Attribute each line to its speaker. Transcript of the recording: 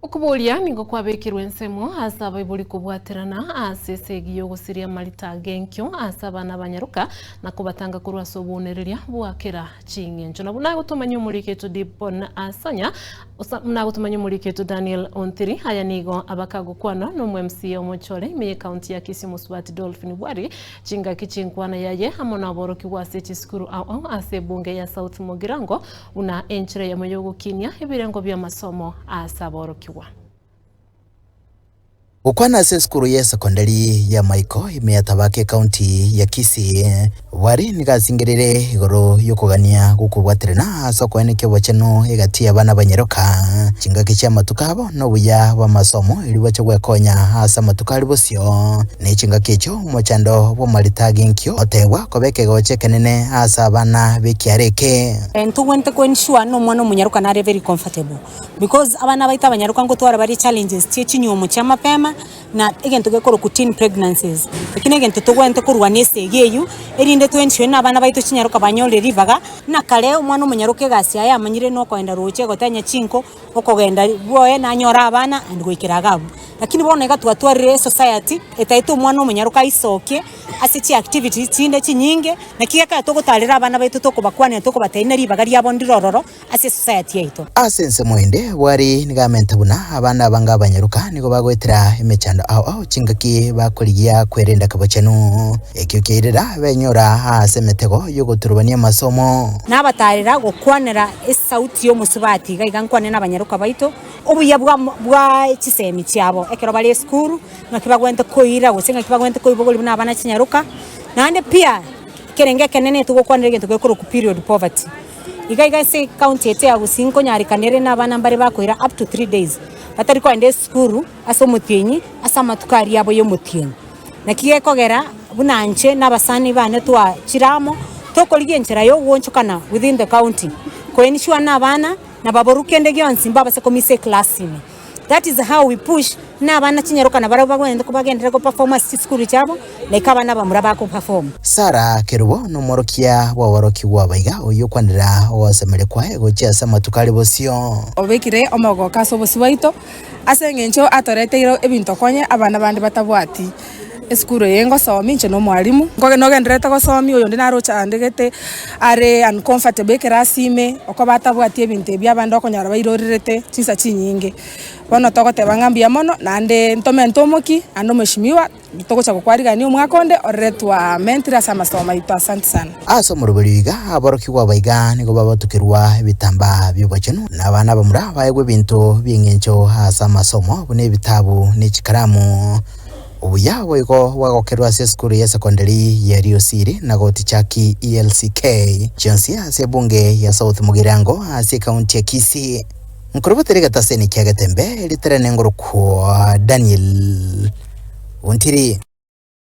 Speaker 1: Okoboria nigo kwabekirwe ensemo ase abaibori kobwaterana ase esegi y'ogosiria amarita ag'enkio ase abana abanyaroka na kobatanga korwa ase obounereria bwa kera ching'encho. Na buna agotomanyia omoriki oito Dibon Asanya, buna agotomanyia omoriki oito Daniel Ontiri, aya nigo abakagokwanwa na omo MCA omochore ime y'ecounty ya Kisii Omosubati Dolphin Bwari chingaki chinkwana yaye amo naborokigwa ase chisukuru ao ao ase ebunge ya South Mugirango Buna enchera eyemo y'ogokinia ebirengo bi'amasomo ase aborokigwa.
Speaker 2: Gokwana ase esukuru y'esekondari ya Maiko ime ya Tabaka ekaunti ya Kisii, Bwari nigo asingerire igoro y'okogania gw'okobwaterana ase okoenekia obochenu egati y'abana abanyaroka chingaki chi'amatuko abo na obuya bw'amasomo erio bache gwekonya ase amatuko aria bosio. Ne chingaki echio omochando bw'amarita ag'enkio otebwa koba ekegocha ekenene ase abana b'ekiara eke.
Speaker 3: Ntogwenerete ko ensure na omwana omonyaroka nare very comfortable because abana baito abanyaroka ngotwara bare challenges chie chinywomo chia mapema na egento gekorokwa teen pregnancies. Eki na egento togwenerete korwana esegi eywo erinde to ensure na abana baito chinyaroka banyorire ribaga na kare omwana omonyaroka egasi yaye amanyire na okoenda roche gotenya chinko okogenda bwoye nanyore abana and goikera iga abwo. Lakini bono iga twatwarire esociety etaete omwana omonyaroka aisokie ase chiactivities chinde chinyinge, naki gekogera togotarera abana baito tokobakwanera tokobatebia buna ribaga riabo ndire ororo ase esociety yaito.
Speaker 2: Ase ensemo ende, bwari nigo amente buna abana abange abanyaroka nigo bagoetera emechando ao ao chingaki bakorigia kwerenda kebochenu. Ekio kiairera benyora ase emetego y'ogoturubania amasomo.
Speaker 3: Nabatarera gokwanera esauti y'omosubati iga iga nkwane nabanyaroka baito, obuya bwa bwa chisemi chiabo ekero bare esukuru, ng'aki bagwenerete koira gose ng'aki bagwenerete koibogoria buna abana chinyaroka. Naende pia, ekerengo ekenene togokwanera egento gekorokwa period poverty. Iga iga ase ecounty yaito ya Gusii nkonyarekana ere na abana mbare bakoira up to 3 days batari kogenda esukuru ase omotienyi ase amatuko aria abo ya omotienyi. Naki gekogera buna inche na abasani bane twachire amo, tokorigia enchera y'ogoonchokana within the county, ko ensure na abana nababorwa kende gionsi mbabase komisa eclass ime. That is how we push na abana chinyaroka nabarabwo bagwenerete kobagenderera go perform ase chisukuru chiabo like abana abamura bako perform.
Speaker 2: Sarah Kerubo nomworokia bw'aborokigwa baiga oyio okwanera ogosemeria kwaye gochia ase amatuko are bosio.
Speaker 4: Obekire omogoko ase obosio bwaito, Ase engencho atoreteire ebinto konye abana bande batabwati. Esukuru eye ngosomia inche nomwalimu, nkoge nogendererete gosomia oyonde naroche andegete are uncomfortable ekerasi ime, okoba atabwati ebinto ebi abande okonyora bairorerete chinsa chinyinge. Bono togoteba ng'a mbuya mono naende ntomente omokia naende omweshimiwa. Togocha gokwarigania omwaka onde orere twamentire ase amasomo aito. Asante sana.
Speaker 2: Ase omoroberio iga, aborokigwa aba iga nigo babatukerwa ebitambaa bi'obochenu, na abana abamura baegwe ebinto bi'engencho ase amasomo, buna ebitabu ne chikaramu. Obuya boigo bwagokerwa ase esukuru ya sekondari ya Riosiri na Gotichaki ELCK, chionsi ase ebunge ya South Mugirango ase ekaunti ya Kisii. Nkorobotera egetaseni kia Getembe, ritere nengorokwa Daniel Ontiri.